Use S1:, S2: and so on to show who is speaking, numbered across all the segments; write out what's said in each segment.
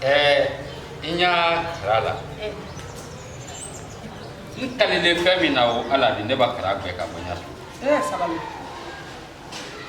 S1: Ɛɛ, n y'a kara la, n kalilen fɛn min na, o Ala de, ne b'a kara gbɛ ka bɔ n ya so.
S2: Ee, sabali.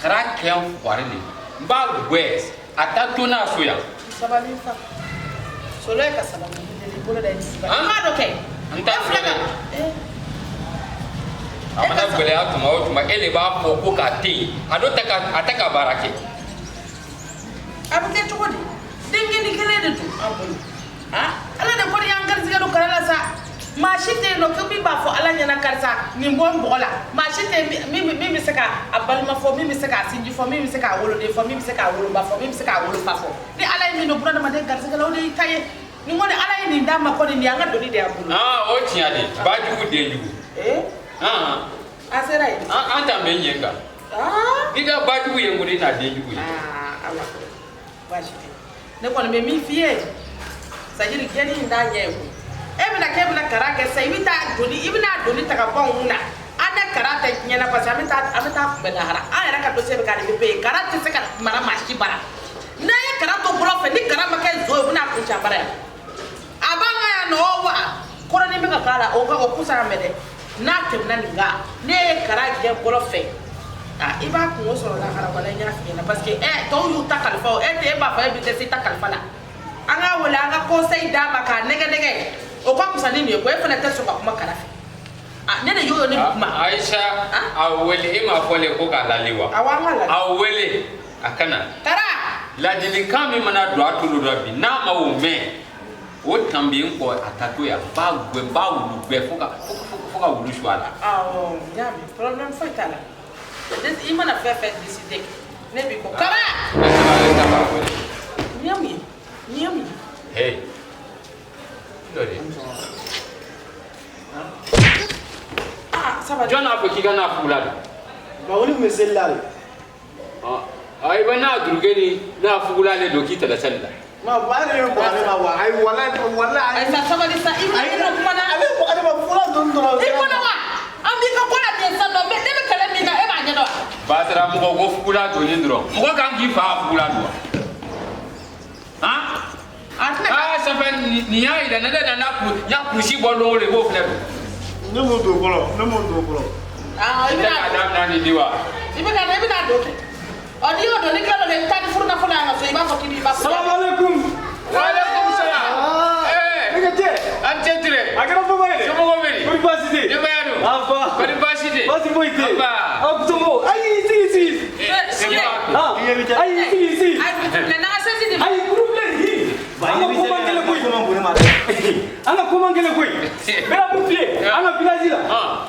S1: Kara kɛ n fugari le, n b'a gbɛ a ta to n'a so yan.
S2: Sabali fa solo ye, ka sabali i bolo da i disi kan.
S1: Han?
S2: I m'a dɔn kɛ.
S1: N t'a
S2: E filɛ ka
S1: dɔn.
S2: Ee.
S1: A mana gɛlɛya tuma o tuma, e de b'a fɔ ko k'a tɛ yen, a dun tɛ ka a tɛ ka baara kɛ.
S2: A bɛ kɛ cogo di? Denkɛnin kelen de don an bolo. Ah, Ala de kɔni y'an garisɛgɛ don kara la sa. Maa si tɛ yen nɔ ko min b'a fɔ Ala ɲɛna karisa nin bɔ n bɔgɔ la. Maa si tɛ yen min bɛ se ka a balima fɔ, min bɛ se k'a sinji fɔ, min bɛ se k'a woloden fɔ, min bɛ se k'a woloba fɔ, min bɛ se k'a wolofa fɔ. Ni Ala ye min don bunadamaden garisɛgɛ la, o de y'i ta ye. Nin kɔni, Ala ye nin d'a ma kɔni, nin y'an ka doni de y'a bolo.
S1: Aa, o tiɲɛ de, bajugu den jugu.
S2: Ee.
S1: Han.
S2: A sera yen.
S1: An t'an bɛ ɲɛ kan.
S2: Aa.
S1: N'i ka bajugu ye n ko i n'a den jugu ye.
S2: Aa, Ala, baasi tɛ. Ne kɔni bɛ min f'i ye, c'est-à-dire gɛnni in t'a ɲɛ ye koyi. E bɛna k'e bɛna kara kɛ sisan, i bɛ taa doni, i bɛna doni ta ka bɔ anw kun na. An tɛ kara tɛ tiɲɛ na, parce que an bɛ taa kunbɛn lahara. An yɛrɛ ka dossier bɛ k'ale bɛ paye. Kara tɛ se ka mara maa si bara. N'an ye kara to bolo fɛ, ni kara ma kɛ zo ye, u bɛna kun cɛ a bara yan. A b'an ka yan nɔ wa, kɔrɔnin bɛ ka k'a la, o ka o kusa mɛn dɛ. N'a tɛmɛna nin kan, ne ye kara gɛn bolo fɛ, ah, i b'a kungo sɔrɔ lahara. Wala n y'a f'i ɲɛna, parce que ɛ tɔw y'u ta kalifa o, e tɛ, e b'a fɔ e bɛ dɛsɛ i ta kalifa la. An k'a wele, an ka conseil d'a ma k'a nɛgɛ nɛgɛ, o ka fisa ni nin ye ko e fana tɛ sɔn ka kuma kara fɛ. Ah, ne de y'o ye, ne bɛ kuma.
S1: Ayisa, a wele, e m'a fɔ le ko k'a lali wa?
S2: Awɔ, an ka lali.
S1: A wele a ka na.
S2: Kara.
S1: Ladilikan min mana don a tulo la bi, n'a ma o mɛn, o tanbe n kɔ, a ta to yan, n b'a gbɛ, n b'a wulu gbɛ fo ka wulu su a la.
S2: Awɔ, n y'a mɛn, problème foyi t'a la. I mana fɛn fɛn décider, ne b'i kɔ, kara.
S1: Ne sabali ta b'a wele.
S2: Nin ye mun ye? Nin ye mun ye?
S1: Hey, dɔ de.
S2: Ah, sabali.
S1: Jɔn n'a fɔ k'i ka n'a fugula don?
S3: Ba, wuli kun bɛ seli la de.
S1: A i bɛ n'a duruke ni n'a fugula le don k'i tɛlɛ sali la.
S3: Ma ba yɛrɛ bɛ bɔgɔ ne ma wa? Ayi, walayi, walayi.
S2: Ayi sa, sabali sa, i ma i ma kuma na.
S3: Ale bɔgɔ ne ma fura donni dɔrɔn.
S2: I kɔnɔ wa? An b'i ka ko la ten sisan nɔ, ne bɛ kɛlɛ min na, e b'a ɲɛdɔn wa?
S1: Basara mɔgɔ ko fugula donni dɔrɔn, mɔgɔ kan k'i fa fugula don wa? Han?
S2: A tɛna.
S1: Aa, sanfɛ nin y'a yira ne nana ku n y'a kurusi bɔ don o don, i b'o filɛ don.
S3: Ne m'o don fɔlɔ, ne m'o don fɔlɔ.
S2: Ah, i
S1: I tɛ
S2: bɛna
S1: k'a daminɛ nin di wa?
S2: I bɛna don kɛ. Ɔ, n'i y'o don, n'i tilala o la, i bɛ taa ni furu nafolo y'an ka so, i b'a fɔ k'i b'i ba.
S4: Salamu alaikum.
S1: Waaleykum salam.
S4: Ah, ne ka cɛ.
S1: An cɛ ture.
S4: A kɛra fama ye dɛ.
S1: Somɔgɔw bɛ di?
S4: Kɔri baasi tɛ yen?
S1: Denbaya dun?
S4: Anfa.
S1: Kɔri baasi tɛ yen?
S4: Baasi foyi tɛ yen.
S1: Anba.
S4: Aw somɔgɔw? Ayi, sigi sigi.
S2: Sule.
S4: Ah, ayi, sigi sigi.
S2: Ayi, bisimila, n'an ka sɛsi di ma.
S4: Ayi, kuru filɛ nin ye. An ka ko man gɛlɛn koyi.
S3: Ko man bon ne ma dɛ.
S4: An ka ko man gɛlɛn koyi. N bɛna mun f'i ye? An ka village la.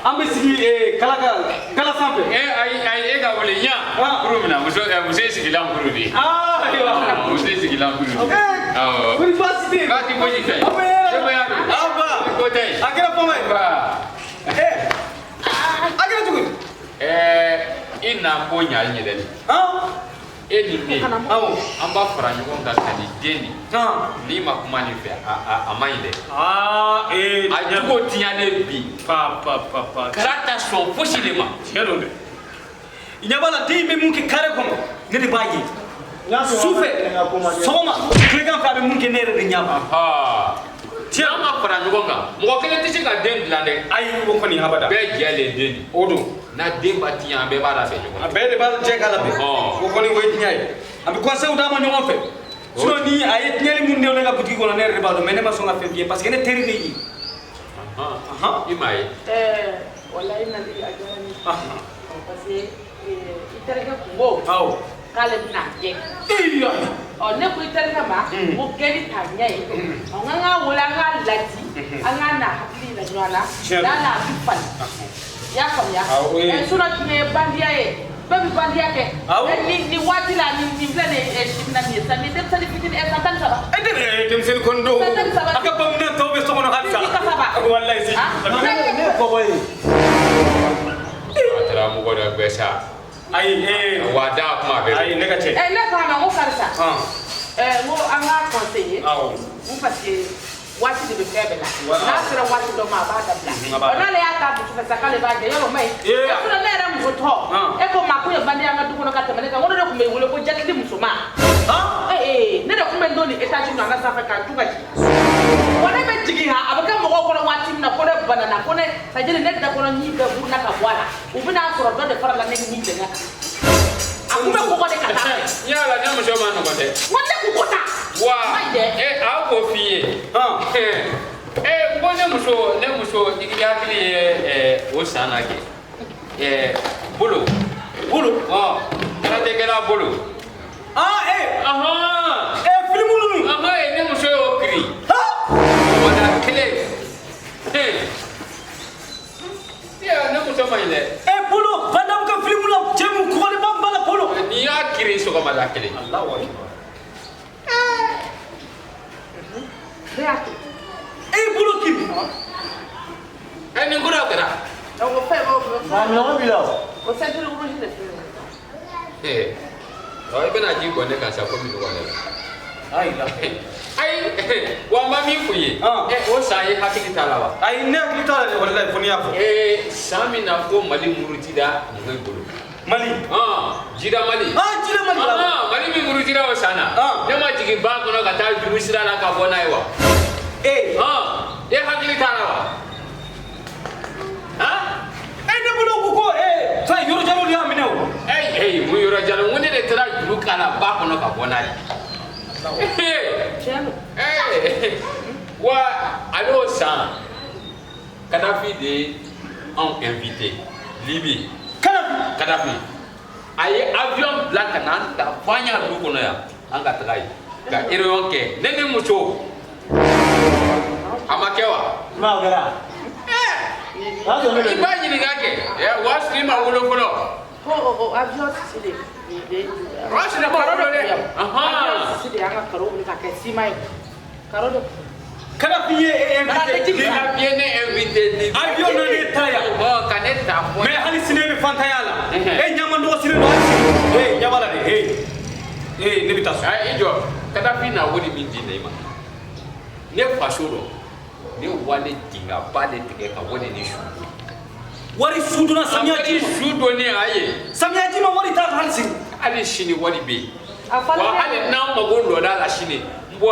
S4: An bɛ sigi kala kan gala sanfɛ.
S1: Ayi ayi, e ka wele ɲa.
S4: Ah.
S1: Kuru min na, muso ye sigilan kuru de ye.
S4: Ah, ayiwa.
S1: Muso ye sigilan kuru de ye.
S4: Eh,
S1: Awɔ.
S4: kɔri baasi tɛ yen?
S1: Baasi foyi tɛ yen.
S4: Aw bɛ hɛrɛ la.
S1: Denbaya dun?
S4: Anba.
S1: Ko tɛ yen.
S4: A kɛra fama ye.
S1: Anba.
S4: Eh, a kɛra cogo di?
S1: I na ko ɲa n yɛrɛ de.
S4: Han?
S1: E ni ne.
S4: Awɔ.
S1: An b'a fara ɲɔgɔn kan ka nin den nin.
S4: Han.
S1: N'i ma kuma nin fɛ, a man ɲi dɛ.
S4: Ah, eh.
S1: A jogo tiɲalen bi.
S4: Pa pa pa pa.
S1: Kara ta sɔn fosi de ma.
S4: Tiɲɛ don dɛ. I ɲɛ b'a la, den in bɛ mun kɛ carré kɔnɔ, ne de b'a ye. Sufɛ, sɔgɔma, tilegan fɛ, a bɛ mun kɛ, ne yɛrɛ de ɲɛ b'a.
S1: Tiɲɛ, an ka fara ɲɔgɔn kan, mɔgɔ kelen tɛ se ka den dilan dɛ.
S4: Ayi, o kɔni abada.
S1: Bɛɛ jɛ le den nin.
S4: O don.
S1: N'a den ba tiɲɛ, an bɛɛ b'a labɛn ɲɔgɔn
S4: A
S1: fɛ.
S4: bɛɛ de b'a jɛ k'a labɛn.
S1: Ɔhɔn.
S4: O kɔni, o ye tiɲɛ ye. A bɛ conseil d'a ma ɲɔgɔn fɛ. Sinon ni a ye tiɲɛli mun kɛ ne ka boutique kɔnɔ, ne yɛrɛ de b'a dɔn, mais ne ma sɔn ka fɛn f'i ye parce que ne teri de y'i.
S1: Ɔhɔn. I m'a ye.
S2: Ɛɛ, walayi nali a diyara n ye. Parce que i terikɛ kun ko
S4: Awɔ.
S2: k'ale bɛna gɛn.
S4: Iya.
S2: Ɔ, ne ko i terikɛ ma ko gɛnni t'a ɲɛ ye. Ɔ, n k'an k'a wele, an k'a ladi, an k'a n'a hakili yira ɲɔgɔn na.
S4: Tiɲɛ don.
S2: N'a n'a bɛ falen. I y'a faamuya?
S4: Awɔ, ee.
S2: Ɛ, sinon tiɲɛ ye bandiya ye. Bɛɛ bɛ bandiya kɛ.
S4: Awɔ.
S2: Ɛ, nin waati la, nin filɛ nin ye, si min na nin ye sisan, nin denmisɛnnin fitinin, ɛ, san 13.
S4: E tɛ denmisɛnnin kɔni don.
S2: San 13.
S4: A ka bamunan tɔw bɛ so kɔnɔ halisa.
S2: Siji kasaba.
S4: Walayi siji.
S2: Ah.
S3: Ne ye kɔkɔ ye.
S1: A taara mɔgɔ dɔ gbɛ sa.
S4: Ayi, ee.
S1: Wa da kuma bɛɛ.
S4: Ayi, ne ka cɛ.
S2: Ɛ, ne k'a ma, n ko karisa.
S4: Han.
S2: Ɛ, n ko an k'a conseiller.
S4: Awɔ.
S2: N ko parce que Waati de bɛ fɛn bɛɛ la. N'a sera waati dɔ ma, a b'a dabila.
S4: A b'a
S2: Ɔ, n'ale y'a ta dusu fɛ sa k'ale b'a gɛn, yɔrɔ o ma ɲi.
S4: Ee.
S2: Sinon ne yɛrɛ muso tɔ, e ko ma ko ye bandi an ka du kɔnɔ ka tɛmɛ ne kan, ko ne de tun bɛ wele ko jakiti musoma. Ee, ne de tun bɛ n don nin étage ninnu an ka sanfɛ k'an tu ka jigin. Wa ne bɛ jigin han, a bɛ kɛ mɔgɔw kɔnɔ waati min na ko ne banana, ko ne c'est-à-dire ne da kɔnɔ ɲi bɛɛ burunna ka bɔ a la. U bɛna sɔrɔ dɔ de farala ne ɲi jɛngɛ kan. A kun bɛ kɔgɔ de ka taa fɛ.
S1: N y'a la, ne muso ma nɔgɔn dɛ.
S2: N ko ne kun ko ta.
S1: Wa
S2: Ma ɲi dɛ.
S1: e a k'o f'i ye. N ko ne muso i hakili ye o san na kɛ bolo.
S4: Bolo.
S1: Ɔ, karatekɛla bolo.
S4: Ah, eh.
S1: Ɔhɔn.
S4: Eh, filimu ninnu.
S1: Ɔhɔn, ye ne muso y'o kiri. Wala kelen. Ee, ne muso ma ɲi dɛ.
S4: Eh, bolo, Van Damme ka filimu la, cɛ mun kɔgɔlenba min b'a la, bolo.
S1: N'i y'a kiri sɔgɔmada kelen.
S4: Allahu akbar.
S2: Ne y'a to.
S4: E ye bolo kiri.
S1: Nin kura kɛra.
S2: O fɛn o
S3: Maa minɔgɔ b'i la o.
S2: o ceinture rouge de filɛ nin ye.
S1: Ɔ, i bɛna ji bɔn ne kan sa komi nɔgɔ ne la.
S4: Ayi la.
S1: Ayi, wa n ma min f'u ye. O san ye hakili t'a la wa?
S4: Ayi, ne hakili t'a la dɛ, walahi, fo n'i y'a fɔ.
S1: San min na ko Mali murutira mɔgɔw bolo.
S4: Mali.
S1: Jida Mali.
S4: Ah, jida Mali la.
S1: Mali min murutira o san na. Ne ma jigin ba kɔnɔ ka taa juru sira la ka bɔ n'a ye wa? E hakili t'a la wa? Han?
S4: Ne bolo ko fɛn yɔrɔ jalo de y'a minɛ o.
S1: Ee, mun yɔrɔ jalo? N ko ne de taara juru k'a la ba kɔnɔ ka bɔ n'a ye.
S2: Tiɲɛ don.
S1: Wa ale o san, Kadafi de ye anw invité Libi.
S4: Kadafi.
S1: Kadafi a ye avion bila ka na an ta fo an y'a du kɔnɔ yan, an ka taga yen ka réunion kɛ, ne ni muso. A ma kɛ wa?
S3: Ma o kɛra. O y'a sɔrɔ ne
S1: I
S3: bɛ.
S1: b'a ɲininka kɛ, o y'a sɔrɔ i ma wolo fɔlɔ.
S2: Ko o avion sisi de de.
S1: O y'a sɔrɔ i ma wolo dɛ.
S2: Avion sisi de y'an ka karo wuli ka kɛ siman ye. Karo de.
S4: Kadafi ye e invité.
S1: Kadafi ye ne invité Libi.
S4: Avion na ne ta yan.
S1: Ɔ, ka ne ta fɔ.
S4: Mais hali sini e bɛ fantanya la. E ɲɛ man dɔgɔ sini don hali sini. Ee, ɲɛ b'a la dɛ. Ee, ne bɛ taa so.
S1: Ayi, i jɔ. Kadafi na wari min di ne ma, ne faso dɔ, ne wale dingaba de tigɛ ka wale ni su.
S4: Wari su donna samiya ji ma.
S1: Su donnen a ye.
S4: Samiya ji ma wari t'a hali sini.
S1: Hali sini wari bɛ yen.
S2: A falen.
S1: Wa hali n'an mago lɔda la sini, bɔn,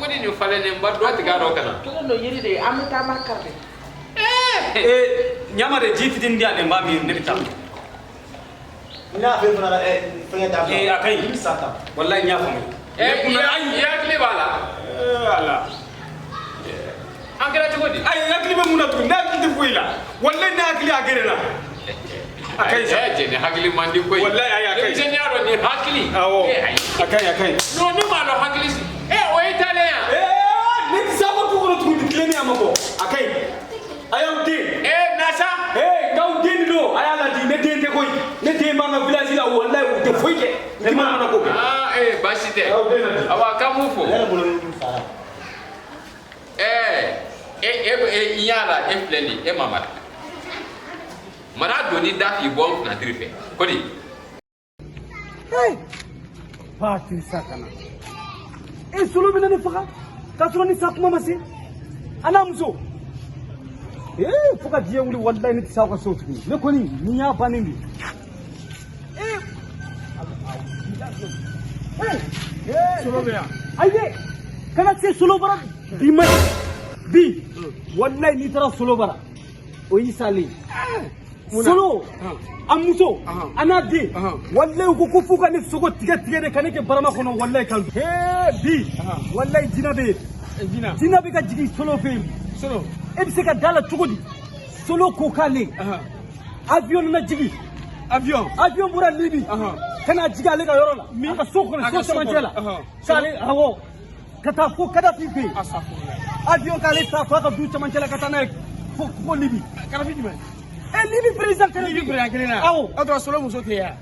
S1: o de nin falen ne, n ba dɔ tigɛ a dɔ ka na.
S2: Cogo dɔ yiri de ye, an bɛ taa an b'a kari de.
S4: Ee, ɲama de, ji fitinin di yan dɛ, n b'a min, ne bɛ taa.
S3: N y'a fɛ fana fɛngɛ dabila.
S4: Ee, a ka ɲi.
S3: I bɛ sa ta.
S4: Walahi, n y'a faamuya.
S1: I hakili b'a la.
S4: Ee, Ala.
S1: An kɛra cogo di?
S4: Ayi, n hakili bɛ mun na tuguni? Ne hakili tɛ foyi la. Walahi, ne hakili a gɛrɛ na. A ka ɲi sa.
S1: Jɛnɛ hakili man di koyi.
S4: Walahi, ayi, a ka ɲi.
S1: Denmisɛnninya dɔ nin hakili.
S4: Awɔ.
S1: Ayi.
S4: A ka ɲi, a ka ɲi.
S1: Non, ne m'a dɔn hakili si. O ye taalen yan.
S4: Ee, ne tɛ se aw ka du kɔnɔ tuguni, tilennenya ma bɔ. A ka ɲi. A y'aw den.
S1: Nasa.
S4: Ee, n'aw den de don, a y'a ladi, ne den tɛ koyi. Ne den b'an ka village la, walahi, u tɛ foyi kɛ. U tɛ mana ko kɛ.
S1: Aa, baasi tɛ.
S4: Aw den ladi.
S1: Awa, k'an b'u fo.
S3: Ne yɛrɛ bolo ni sara.
S1: E e i y'a la, e filɛ nin ye, e ma mara. Mara donni da k'i bɔ n kunnadiri fɛ. Ko di?
S4: Ba tiri sa ka na. E solo bɛ na ne faga k'a sɔrɔ ni sa kuma ma se. A n'a muso. Ee, fo ka diɲɛ wuli, walahi, ne tɛ s'aw ka so tuguni. Ne kɔni nin y'a bannen de ye. Ee,
S3: Solo bɛ yan.
S4: Ayi dɛ, kana se solo bara bi ma bi, walahi, n'i taara solo bara, o y'i salen ye. Solo a muso a n'a den, walahi, u ko ko f'u ka ne sogo tigɛ tigɛ de ka ne kɛ barama kɔnɔ, walahi, kan hee bi, walahi, jinɛ bɛ yen.
S3: Jinɛ.
S4: Jinɛ bɛ ka jigin solo fɛ yen.
S3: Solo.
S4: E bɛ se ka da la cogo di? Solo ko k'ale avion nana jigin.
S3: Avion.
S4: Avion bɔra Libi ka na jigin ale ka yɔrɔ la, a ka so kɔnɔ, so camancɛ la, k'ale, awɔ, ka taa fo Kadafi fɛ yen. Avion k'ale ta fo a ka du camancɛ la ka taa n'a ye fo Libi.
S3: Kadafi jumɛn?
S4: Libi président Kadafi.
S3: Libi président kelen na.
S4: Awɔ.
S3: O tora solo muso tɛ yan.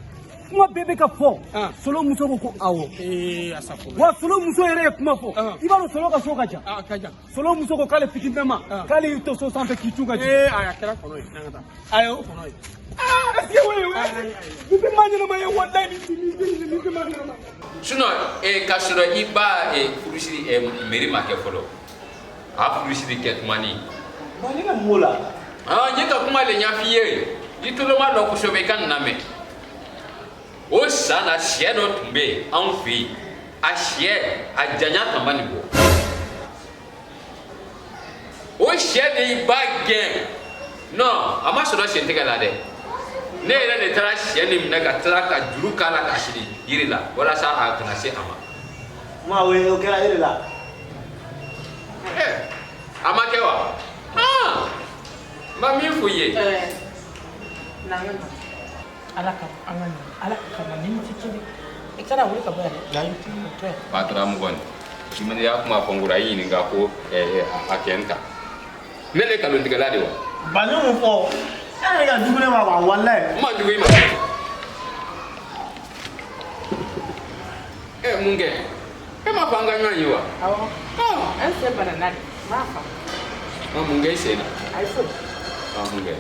S4: Kuma bɛɛ bɛ ka fɔ. Solo muso ko ko awɔ.
S3: Ee, asafurulayi.
S4: Wa solo muso yɛrɛ ye kuma fɔ. I b'a dɔn solo ka so ka jan.
S3: A ka jan.
S4: Solo muso ko k'ale fitinin ma, k'ale y'i to so sanfɛ k'i cu ka jigin.
S3: Ee, ayi, a kɛra kɔnɔ ye, n'an ka taa. Ayi, o kɔnɔ ye.
S4: Est-ce que o ye nin tɛ maa ɲɛnama ye? Walayi, nin tɛ maa ɲɛnama ye.
S1: Sinon, k'a sɔrɔ i ba furusiri mairie ma kɛ fɔlɔ. A furusiri kɛ tumani.
S3: Ba ne ka mun b'o la?
S1: Ah, n ye ka kuma le ɲɛf'i ye. I tulo ma dɔn kosɛbɛ, i ka nin lamɛn. O san na, sɛ dɔ tun bɛ yen anw fɛ yen. A sɛ, a janya tun ma nin bɔ. O sɛ de y'i ba gɛn. Non, a ma sɔrɔ sentigɛ la dɛ. Ne yɛrɛ de taara sɛ nin minɛ ka tila ka juru k'a la k'a siri yiri la walasa a kana se a ma.
S3: Ma o ye o kɛra e de la.
S1: Ɛ, a ma kɛ wa? Ah, n ma min f'u ye.
S2: Ɛɛ, n'an ka na ala ka an ka nin ala ka na ni tɛ kelen i kana wuli ka bɔ yan dɛ.
S3: Ayi.
S2: O to yan.
S1: Batara mɔgɔ nin i mana y'a kuma fɔ n kɔrɔ, a y'i ɲininka ko ɛ a kɛ n ta ne le kalontigɛla de wa?
S3: Ba ne mun fɔ? E yɛrɛ ka jugu ne ma wa walayi.
S1: N ma jugu i ma. Ɛ, mun kɛ? E ma fɔ an ka ɲɔgɔn ye wa?
S2: Awɔ. An sen bana na de, n b'a faamu.
S1: Ɔ, mun kɛ i sen na?
S2: Ayi, foyi.
S1: Ɔ, mun kɛ?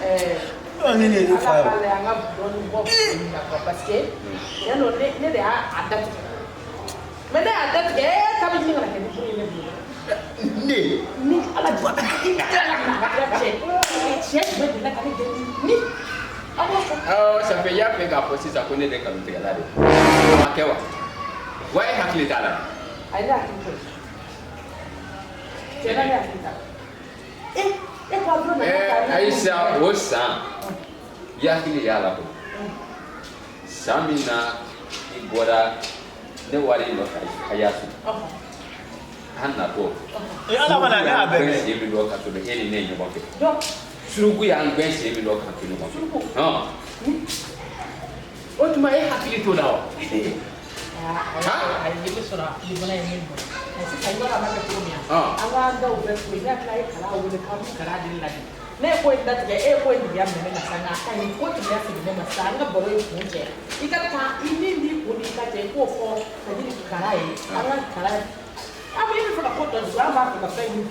S2: Ɛɛ,
S3: Ne ne ye fa
S2: ala
S3: ye.
S2: k'a lajɛ an ka dɔɔnin bɔ nin na quoi, parce que tiɲɛ don, ne de y'a a datigɛ, mais ne y'a datigɛ, e ta bɛ ɲini ka na kɛ ni bolo ye ne bolo.
S3: Ne.
S2: Ni ala jɔ ni ala n'a kira cɛ, tiɲɛ jumɛn delila ka ne gɛn ni aw b'a fɔ?
S1: Awɔ, ça fait i y'a fɛ k'a fɔ sisan ko ne de kalontigɛla de a ma kɛ wa? Wa e hakili t'a la?
S2: Ayi, ne hakili t'o la, tiɲɛ na, ne hakili t'a la. E e ko a dɔrɔn na.
S1: Ɛ, Ayisa, o san i hakili y'a la ko san min na i bɔra ne wari nɔfɛ a y'a su an natɔ.
S3: Ee, ala mana ne y'a bɛɛ
S1: Gɛn
S3: kɛ.
S1: sen min dɔ ka tɛmɛ e ni ne ye ɲɔgɔn fɛ.
S2: Donc
S1: suruku y'an gɛn sen min dɔ ka to ɲɔgɔn fɛ.
S2: Suruku?
S1: Hɔn, o tuma e hakili t'o la wa?
S2: Ayi, i bɛ sɔrɔ i fana ye min bɔ sisan, i b'a dɔn a b'a kɛ cogo min na.
S1: Ɔn.
S2: An k'an daw bɛɛ to yen. Ne hakili la, a ye kala wele k'an bɛ kala de lajɛ. Ne ye ko in datigɛ, e ye ko in tigiya minɛ ne na sa, nka a ka ɲi ko tigiya segin ne ma sisan. An ka baro ye kun cɛ, i ka taa i min b'i kun n'i ka cɛ, i k'o fɔ c'est-à-dire kala ye an ka kala ye. An bɛ e bɛ fɛ ka ko tɔ jugu, an b'a fɛ ka fɛn min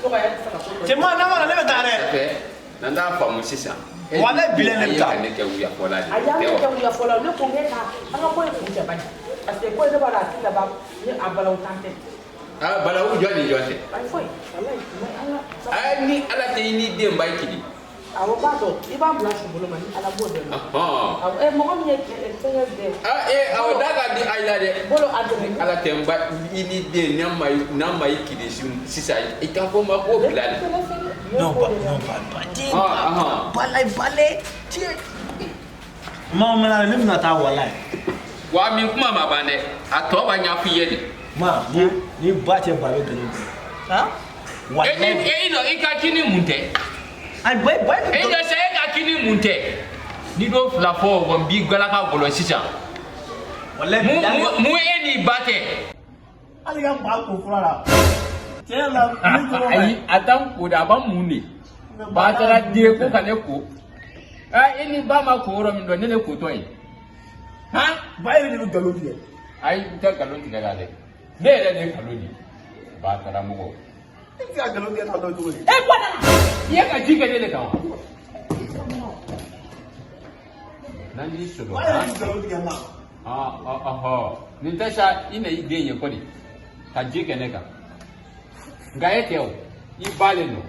S2: dɔgɔya, e bɛ fɛ ka ko tɔ
S3: Cɛ ma n'a ma na ne bɛ taa dɛ.
S1: Ça fait n'an t'a faamu sisan.
S3: Walayi bilayi ne bɛ taa.
S1: E ka ne kɛ wuyafɔla de
S2: A
S1: ye
S2: y'an
S1: tɛ
S2: kɛ
S1: wa?
S2: wuya fɔlɔ, ne ko k'e ka an ka ko in kun cɛ bani, parce que ko in ne b'a dɔn a ti laban ni a balawu tan tɛ.
S1: Ah, balawu jɔn ni jɔn tɛ?
S2: Ayi, foyi, walayi, an ka
S1: Ah, ni ala tɛ i ni den ba ye kelen.
S2: Awɔ, b'a dɔn i b'a bila su bolo ma, ni ala b'o dɛmɛ.
S1: Ɔhɔn.
S2: Awɔ, ɛ, mɔgɔ min ye fɛngɛ bɛɛ.
S1: Ah, ee, awɔ, da ka di ayi la dɛ.
S2: Bolo a dɛmɛ.
S1: Ala tɛ n ba i ni den n'a ma i kili sisan, i ka fɔ ma ko bila de.
S3: Non ba non ba ba den.
S1: Ah, ahɔn.
S3: Balai balai. Tiɲɛ. Ma mana ne bɛna taa walayi.
S1: Wa min kuma ma ban dɛ, a tɔ b'a ɲɛfɔ i ye de.
S3: Ma ni ba cɛ ba bɛ nkalon tigɛ.
S2: Han.
S1: E
S3: Walayi.
S1: e i nɔ i ka kini mun tɛ?
S3: Ayi, ba ba
S1: E jɔ sa, e ka kini mun tɛ? N'i d'o fila fɔ, wa n b'i galaka gɔlɔ sisan.
S3: Walayi.
S1: Mun mun mun e n'i ba tɛ?
S3: Hali ka ba ko fura la. Tiɲɛ la ne tɔgɔ ma.
S1: Ayi, a t'an ko dɛ, a b'an mun de. Ba taara den ko ka ne ko. Aa, e ni ba ma ko yɔrɔ min dɔn, ne de kotɔ ye. Han?
S3: Ba yɛrɛ de bɛ nkalon tigɛ.
S1: Ayi, n tɛ nkalon tigɛ la dɛ. Ne yɛrɛ de ye nkalon di. Ba taara mɔgɔ.
S3: E bɛ se ka nkalon tigɛ tan tɔ cogo di?
S2: E bɔra.
S1: I ye ka ji kɛ ne de kan wa? N'an y'i sɔrɔ.
S3: Ba yɛrɛ bɛ nkalon tigɛ ma.
S1: Ah, ɔhɔ. Nin tɛ sa, i na i den ye kɔni. Ka ji kɛ ne kan. Nka e tɛ o. I ba le nɔ.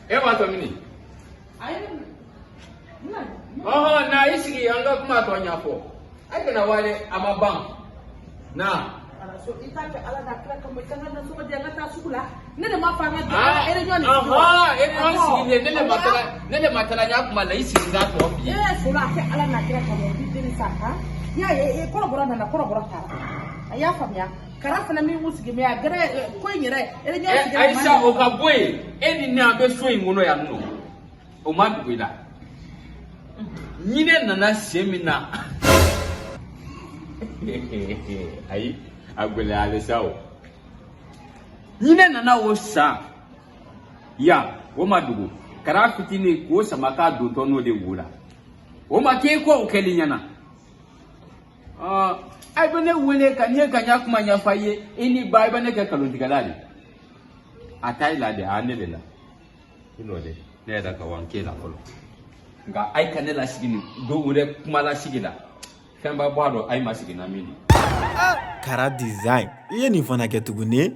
S1: E b'a tɔ mini?
S2: Ayi, na.
S1: Ɔhɔ, na i sigi an ka kuma tɔ ɲɛfɔ. A kana wa dɛ, a ma ban. Na.
S2: Ala so i t'a kɛ ala n'a kira kama, i ka n ka nasɔngɔ di, an ka taa sugu la. Ne de ma fɔ an ka
S1: Ah,
S2: réunion nin sigi wa?
S1: ɔhɔn, e an sigilen, ne de ma taara n y'a kuma la, i sigi n k'a tɔ f'i
S2: E
S1: ye.
S2: ye solo a kɛ ala n'a kira kama, o b'i deli sa han. I y'a ye, kɔrɔbɔrɔ nana, kɔrɔbɔrɔ taara, a y'a faamuya kara fana min k'u sigi mɛ a gɛrɛ ko in yɛrɛ réunion
S1: Ɛ
S2: sigi.
S1: Ayisa, o ka bɔ yen, e ni ne an bɛ so in kɔnɔ yan nɔ. O ma dogo i la. Ɲinɛ nana sen min na. Ayi, a gɛlɛyalen sa o. Ɲinɛ nana o san. Yan, o ma dogo. Kara fitinin k'o sama k'a dontɔ n'o de wo la. O ma k'e ko o kɛli ɲɛna. Ɔ, a bɛ ne wele ka ne ka n y'a kuma ɲɛfɔ a ye, i ni ba i bɛ ne kɛ nkalontigɛla de. A t'a la dɛ, a ne de la. I nɔ dɛ, ne yɛrɛ ka wa n k'e la fɔlɔ. Nka a ye ka ne lasigi nin don wɛrɛ kuma lasigi la. Fɛn b'a bɔ a dɔn, a ye ma sigi na min ye.
S5: Kara Design. I ye nin fana kɛ tuguni.